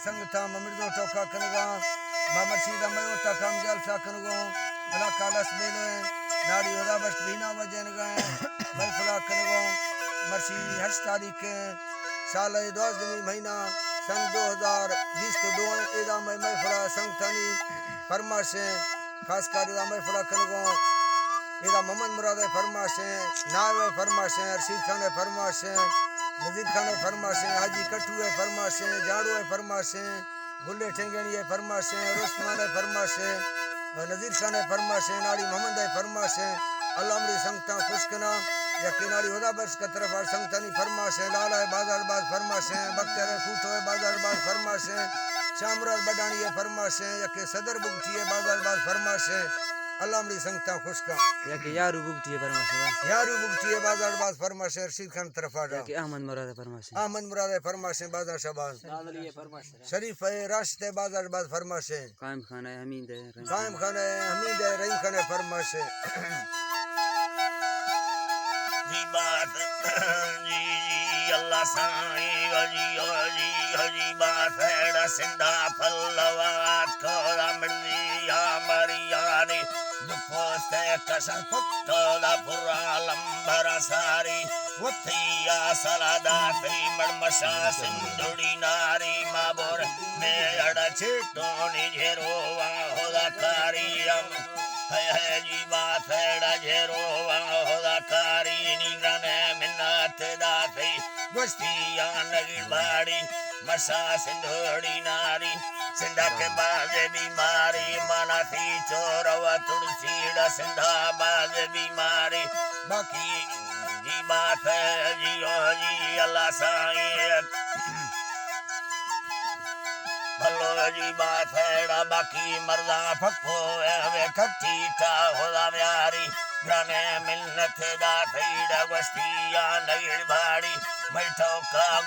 سنگتاں، ما مرزو ٹوکا کنگاں، ما مرشیدا میوتا کام جلسہ کنگوں، علاقہ لس بیلو ہیں، ناڑی ہدا بخش بینا وجینگا ہیں، محفلا کنگوں، مرشی ہشت تاریخ ہیں، سال دوازدہمی مہینہ، سن دو ہزار بیست و دو ہیں، ادا مئے محفلا سنگتانی فرمائش ہیں، خاص کر ادا محفلا کنگوں، ادا محمد مراد فرمائش ہیں، نائب فرمائش ہیں، ارشید خان فرمائش ہیں، نذیر خان فرمائش ہیں، حاجی کٹو فرمائش ہیں، جاڑو فرمائش ہیں، گلے ٹھنگیانی ء فرمائشیں، رستمان ء فرمائشیں، نذیر خان ء فرمائشیں، ناڑی محمد ء فرمائشیں، اللہ مڑی سنگتاں خوش کناں، یکے ناڑی ہدا بخش کا طرف آ سنگتانی فرمائشیں، لالا ء بازار باز فرمائشیں، بختیار ء کوٹو ء بازار باز فرمائشیں، شاہ مراد بڈانی ء فرمائشیں، یکے صدر بگٹی ء بازار باز فرمائشیں، اللہ مڑی سنگتاں خوش کن۔ یکے یارو بگٹی ء فرمائشیں۔ یارو بگٹی ء بازار باز فرمائشیں، رشید خان طرف آ۔ یکے احمد مراد ء فرمائشیں۔ احمد مراد ء فرمائشیں، بازار شہباز۔ شریف ء راشد ء بازار باز فرمائشیں۔ قائم خان ء حمید ء رحیم قائم خان ء حمید ء رحیم خان ء فرمائشیں۔ جی بات، جی، جی، اللہ سائیں، جی، جی، جی بات ہے، سندھا پھلوات، کودا مڑی یا مریانی، دو پوست کسر پکتودا پرا لمبر ساری، وتیا سلادا تئی مڑمشا سندھڑی ناری، ما بور میں اڑا چیٹونی جھیرو وا ہدا کاری ہم۔ ہے ہے جی بات ہے اڑا جھیرو وا ہدا کاری، نیرنے منت داتی، گوشتی یا نگیر باڑی، مشا سندھڑی ناری، سندھ کے باز بیماری، مانا تھی چور و تڑسیڑ، سندھا باز بیماری، باقی جی بات ہے، جی او جی، اللہ سائیں۔ بھلو جی بات ہے، باقی مرداں پھکو اے وے کٹی تا خدا میاری، گرانے منت دا تھیڑا گوشتی یا نگیڑ باڑی، میں ٹوکا